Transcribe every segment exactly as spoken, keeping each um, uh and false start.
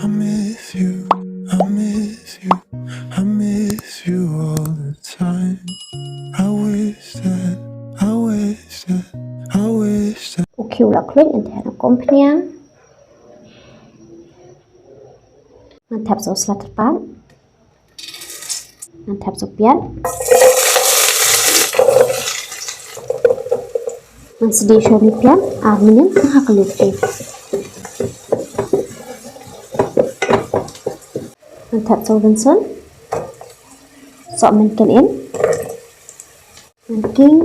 I miss you, I miss you, I miss you all the time. I wish that, I wish that, I wish that. Okay, u la khluit, ngan thep noh ka umphniang. Ngan thep sa u sla tyrpad. Ngan thep sa u piat. Ngan sdieh shuwa ïa u piat ar minit ha ka low flame. Ngan thep sa u rynsun. Soh mynken in. Ngan king.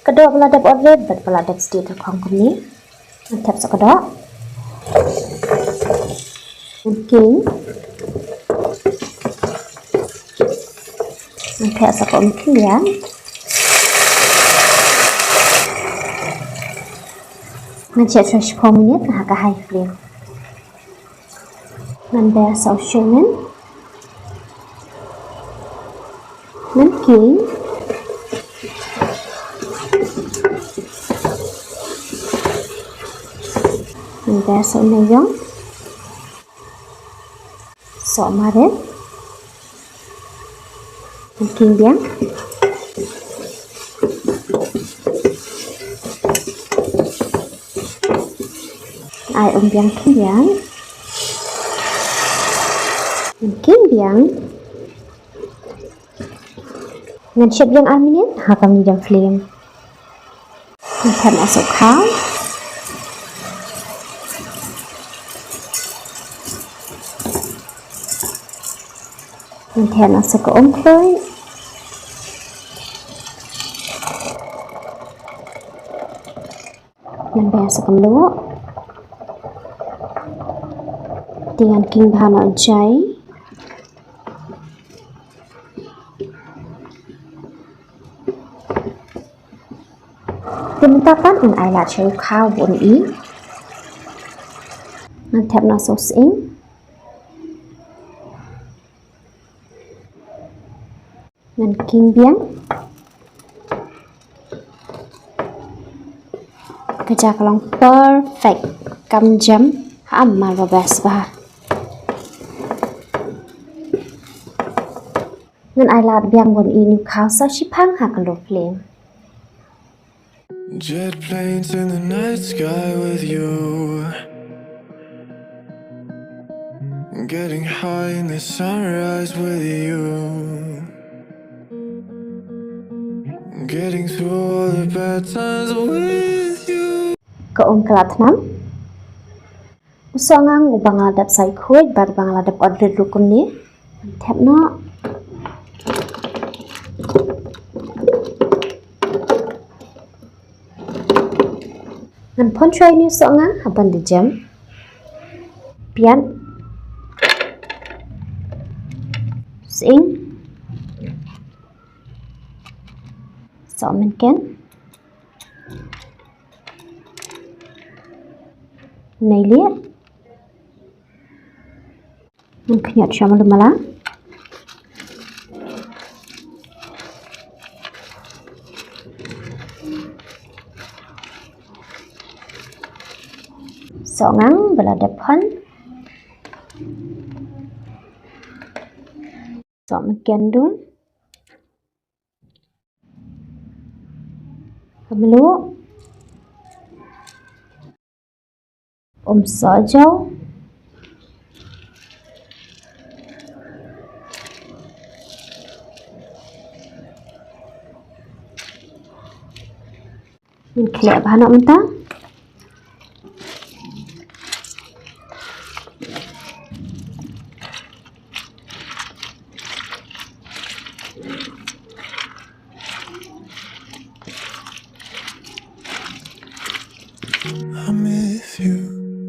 Ka doh ba la dep ot rit bad ba la dep sdieh tyrkhong kumne. Ngan thep sa ka doh. Ngan king. Ngan thep sa ka umphniang. Ngan shet shuwa shiphew minit ha ka high flame. Ngan ber sa u shumin. Ngan king. Ngan ber sa u neiïong. Soh marit. Ngan king biang. Ai um biang, king biang. Ngan king biang. Ngan shet biang ar minit ha ka medium flame. Ngan thep noh sa u khaw. Ngan thep noh sa ka umkhluit. Ngan ber sa ka mluh. Te ngan king bha noh jai. Te mynta pat ngan ai lad sha u khaw ba un ih. Ngan thep noh sa u sying. Ngan king biang. Ka jia ka long perfect. Kam jem. Ha, mar ba best bha. Ngan ai lad biang ba un ih une u khaw sa shiphang ha ka low flame. Jet planes in the night sky with you. Getting high in the sunrise with you. Getting through all the bad times with you. Ka um ka la thnam. U sohngang uba nga la dep sai khuid bad uba nga la dep ot rit ruh kumne. Thep noh. Ngan phong shuwa ïa une u sohngang ha ban da jem. Piat. Sying. Sohmynken. Neilieh. Ngan khñiot sha malu mala. Sohngang ba la dep phong. Sohmynken dum. Ka mluh. Um soh jaw. Ngan khleh bha noh mynta. I miss you,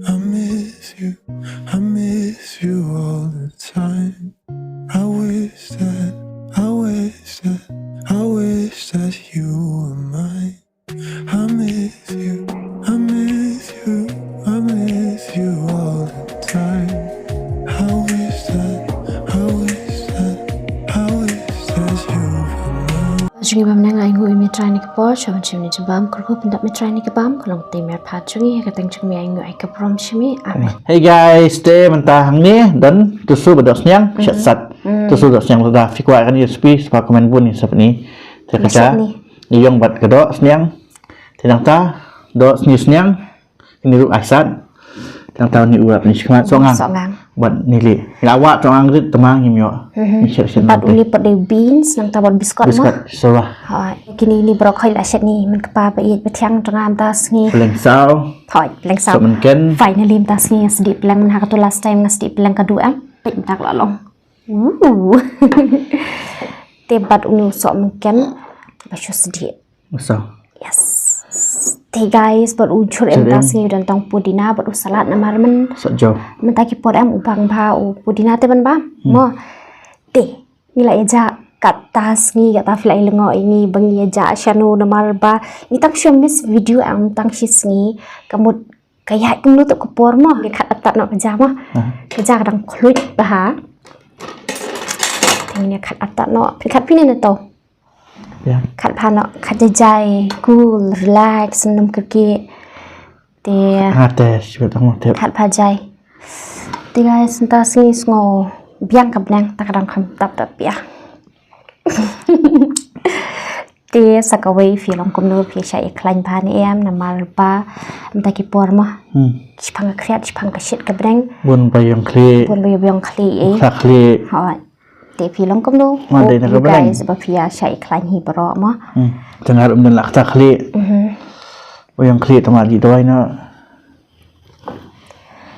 I miss you, I miss you all the time. I wish that, I wish that, I wish that you were mine. I miss you, I miss you, I miss you all the time. I wish that, I wish that, I wish that you were mine. Jingim bam nang ai ngu imi trai ni. Por sha ban shim ni jubam, kyrkhu pyndap me Trai ni ka bam, ka long te mer pha jong ngi, ha ka teng jong me ai ngu ai ka brom shim i. Amen. Hey guys, te mynta hangne don tusu ba doh sniang, shat sat. Tusu doh sniang, lada phi kwah kane ka recipe, sngewbha comment bun ni sa pyni. Te ka ja, ni yong bad ka doh sniang. Te nangta doh sniang sniang. Kini ruh ai sat. Tang taw ni uap ni shikmat songang. Songang. Bad ni li. Nga wah songang rit temang ngim yo. Ni shit shit. Bad uni pat dei beans nang taw bad biskot mo. Biskot, sawa. Ha, kini ni brok hoi la shet ni men kpa ba it ba thiang tengah mynta sngi. Peleng saw. Hoi, peleng saw. Sok men ken. Finally mynta sngi nga sedi peleng men ha katu last time nga sedi peleng kadu em. Pek mynta la long. Ooh. Te bad uni u sok men ken. Ba shu sedi. Masa. Yes. Te guys, bad u chur em ta sngi u don tang pudina bad u salad namar men. Sa jo. Mynta ki por em u bang bha u pudina te ban ba. Mo. Te ngi la ïa ja kata sngi kata phi la ïa lyngngoh ïa ngi ba ngi ïa ja shano namar ba ngi tang shu miss video em tang shi sngi ka mut ka ïaid kumno tu ka por mo. Ngi khat atat noh ka ja mo. Ka ja ka dang khluit bha. Te ngi khat atat noh. Phi khat phi ne na to. Khat pha noh, khat jai jai, cool, relax, nym kyrkieh. Te. Nga te, sibet tang te. Khat pha jai. Te guys, mynta sngi sngew biang ka bneng, ta ka dang kham tap tap biang. Te sa kawei phi long kumno phi shah ïa khlaiñ bha ne em, namar ba mynta ki por mo. Shipang ka khriat, shipang ka shit ka bneng. Bun ba ïong khlieh. Bun ba ïong khlieh, eh. Khlieh. Hooid. Te phi long kumno? Ma dei na ka bneng. Guys, ba phi ïa shah ïa khlaiñ hi baroh mo. Te nga ruh ym don la kata khlieh. Ba ïong khlieh tang la ji dawai na.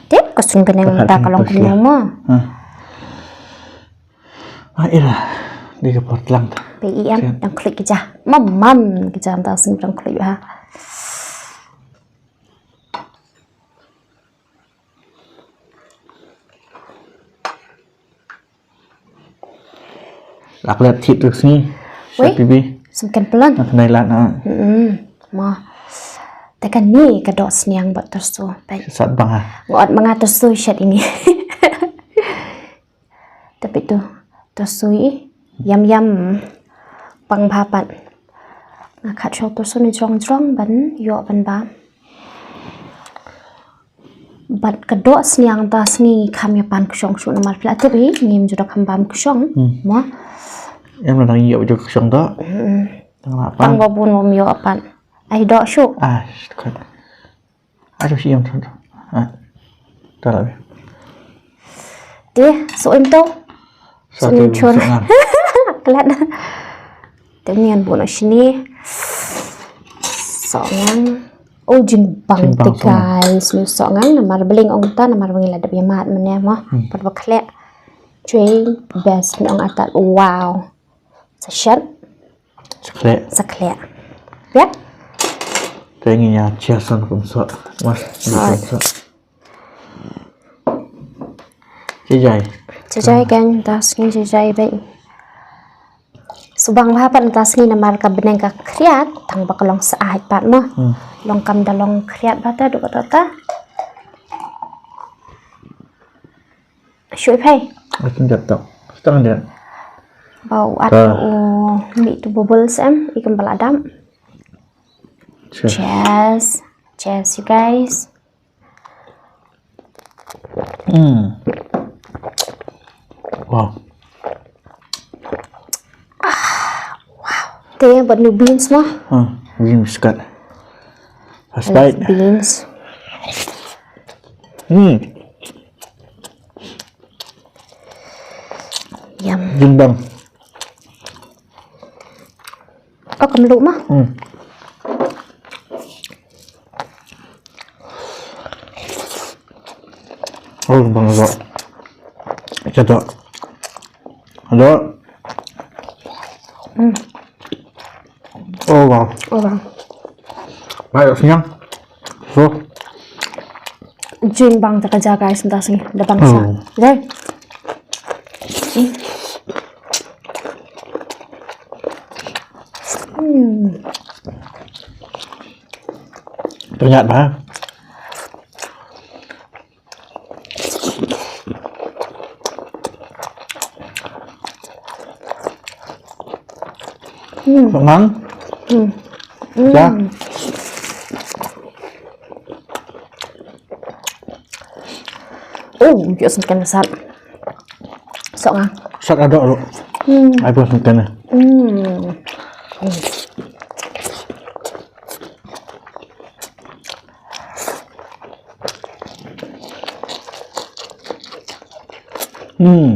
Te ka sung bneng ta ka long kumno mo. Ah, ira. Dei ka por tlang ta. Pe i em dang khlieh ka ja. Mam mam ka ja ta sung dang khlieh ha. Lak lak thit tu sngi. Wei. Sat pibi. Sum kan pelan. Nak nai lak na. Hmm. Ma. Te kane ka doh sniang bad tersu. Pai. Sat bang ha. Ngot manga tersu shat ini. Tapi tu tersu i. Yam yam. Bang bha pat. Nga khat shong tersu ni jrong jrong ban ïoh ban ba. Bad ka doh sniang ta sngi ngi kham ïa pan kshong shuh namar phi la tip hi ngim ju da kham bam kshong. Hmm. Mo. Em la dang ïoh ju kshong doh. Hmm. Tang la pan. Tang ba bun bam ïoh pan. Ai doh shuh. Ah, shuh. Ai doh shuh ïam shuh. Ah. Ta la. Te, so im to. Satu. Satu chur. Klat. Te ngan buh noh shini. Soh ngan. Oh, jingbang te guys. Ni soh ngan namar bling ong ta namar ba ngi la dep ïa mad mynne mo. Pat ba khleh. Chwei best ni ong atat. Wow. Sa shet. Sa khleh. Sa khleh. Ya. Te ngi ïa chia san kum soh. Mas ni kum soh. Jai jai. Jai jai kan, ta sngi jai jai bad. Subang bha pat ta sngi namar ka bneng ka khriat, tang ba ka long sah pat mo. Hmm. Long kam da long khriat bha ta, duk ta ta. Shui phai. Akin jat tak. Setang jat. Bau at u mi tu bubble sem, ikan baladam. Cheers. Cheers. Cheers, you guys. Hmm. Wow. Te bad ni beans mo. Hmm, beans kat. First bite. Beans. Hmm. Yum. Jingbang. Ka kemluh ma. Hmm. Oh, bang zo. Ito to. Ado. Hmm. Oh, wow. Oh, wow. Baik, senyang. So. Jingbang ta ka ja, guys, mynta sngi da bang sa. Hmm. Okay. Hmm. Pynïap ba. Hmm. Ngan. Hmm. Ja. Mm. Oh, ïohsngew kan sat. Sok nga. Sat ado lo. Hmm. Ai pun sngewthuh ne. Hmm. Hmm.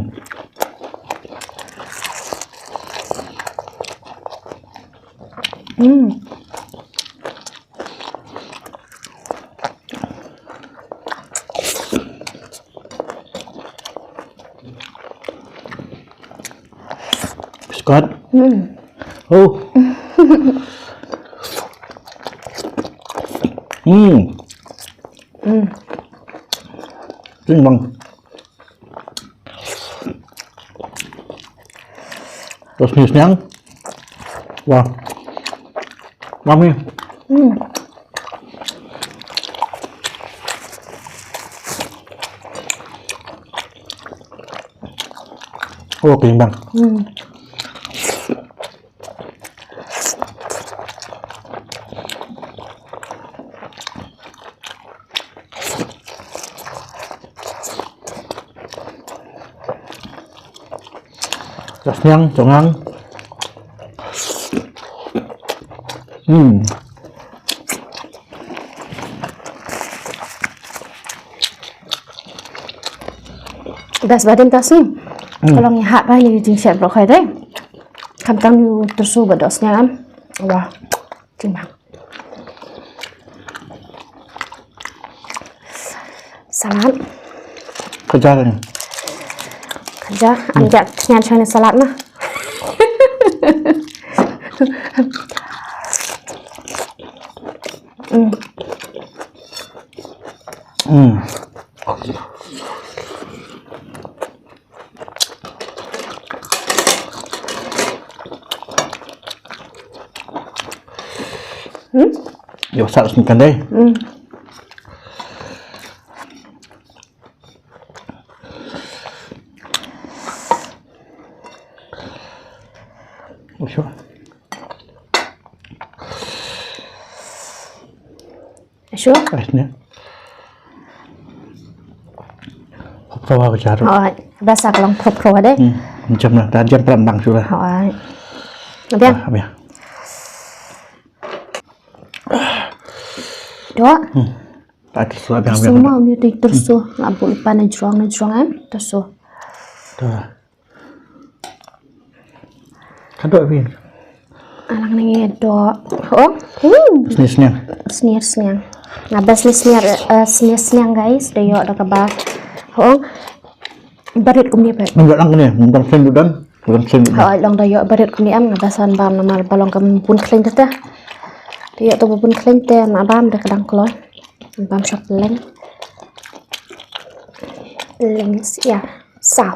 Hmm. Scott. Hmm. Oh. Hmm. Hmm. Sniang. Terus ni sniang. Wah. Mami. Hmm. Oh, kenyang. Hmm. Ka sniang, congang. Hmm. Best ba dei mynta sngi. Hmm. Ka long ïa hap ba ngi jingshet baroh kawei dei. Khamtam ïa u tyrso bad doh sniang em. Wah. Jingbang. Salad. Ka ja ne. Ka ja, hmm, ym ja thngan shane salad na. Hmm. Hmm. Hmm? Ïa, sat sngewthuh dei. Hmm. Usho. Sure. Ais ne. Phro phro ba jar. Oi, ba sa ka long phro phro de. Hmm, jam na, ta jam pram bang sure. Oi. Abiang. Ah, abiang. Doh. Hmm. Ta ti sura abiang, abiang. Suma uni ti tersu, ngabu lipan na jrong, na jrong em, tersu. Doh. Ka doh phi. Alang nang ïa doh. Hooh. Hmm. Snier sniang. Snier sniang. Nga ba snier sniang, eh, snier sniang, guys. Da ïoh da kaba. Hooh. Barit kumne pat. Nang ïoh lang kane, nang snier dudan, nang snier dudan. Hooh, long da ïoh barit kumne em, nga ba san bam namar ba long ka bun khlaiñ te. Da ïoh to bun khlaiñ te, na bam da ka dang kloi. Bam shop leng. Leng sia. Saw.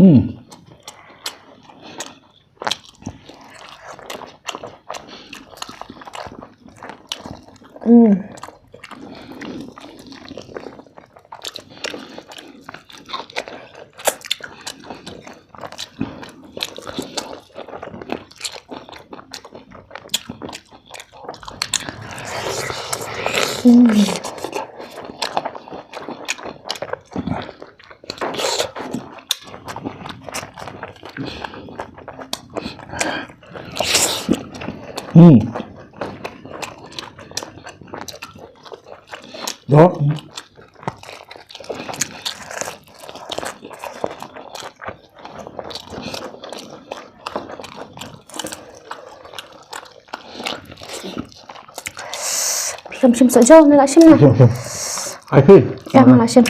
Hmm. Hmm. Hmm. Doh. Phi kam shim sohjaw, me la shim na. Shim, shim. Ai phi. Ïa, me la shim.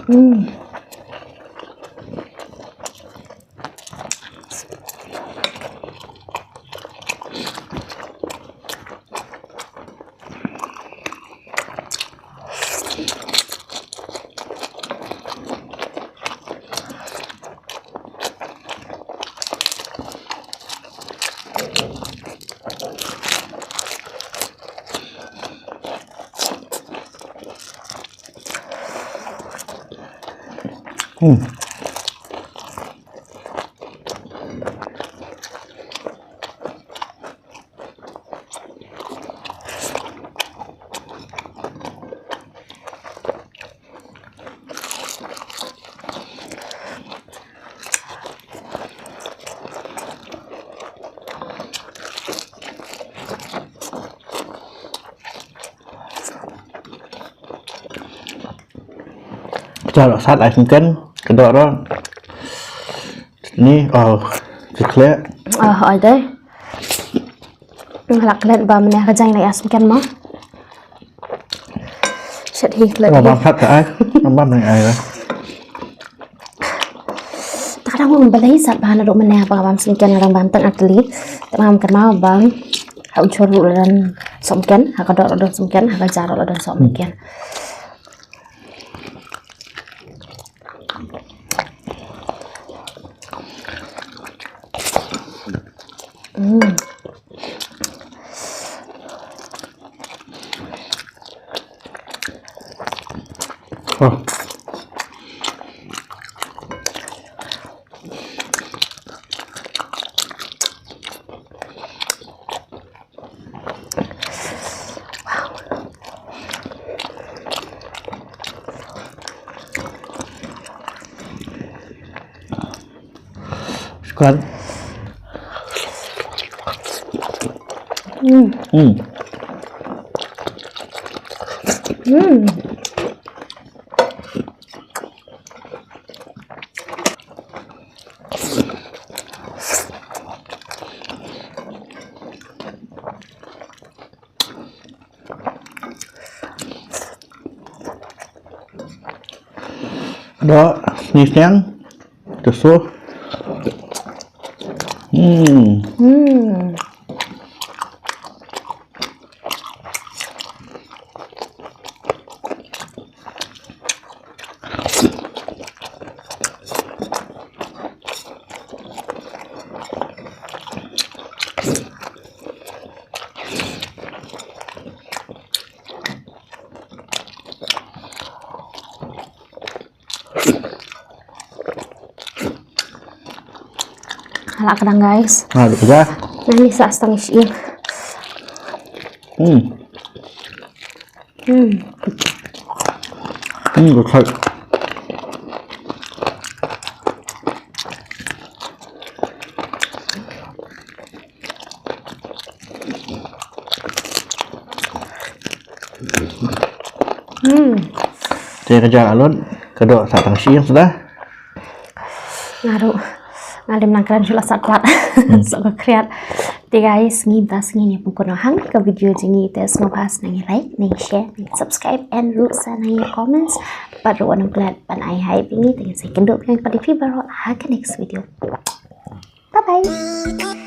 Hmm. Hmm. Ka la sat ai sngewken, ka doh ruh. Ni, oh, ka khleh. Ah, ai dei. Nga la klet ba mynne ka jaiñ la ïa sngewken mo. Shet hi klet. Nga bam sat ka ai. Nga bam nang ai la. Ta ka dang ong balei sat ba naduh mynne ba nga bam sngewken nga dang bam tang artylli. Te nga bam kynmaw ba ha u jhur ruh la don sohmynken, ha ka doh ruh la don sohmynken, ha ka jar ruh la don sohmynken. Mm. Oh. Squad. Hmm. Hmm. Hmm. Doh, sniang, tusu. Hmm. Hmm. Hala ka dang, guys. Hala ka dang. Nang ni sa stang is. Hmm. Hmm. Hmm, good. Hmm. Te ka ja alot, ka doh sa tang shi suda. Nga ruh, nga lem nang kren shuh la sat pat. Hmm. Sok ka khriat. Te guys, ngim ta sngi ne pun kano hang ka video jong ngi te sngewbha sngewbha like, ne share, ne subscribe and ruh sa ne comments. Pat ruh wan klet pan ai hai bini te ngi sa kynduh biang pat ïa phi baroh ha ka next video. Bye bye.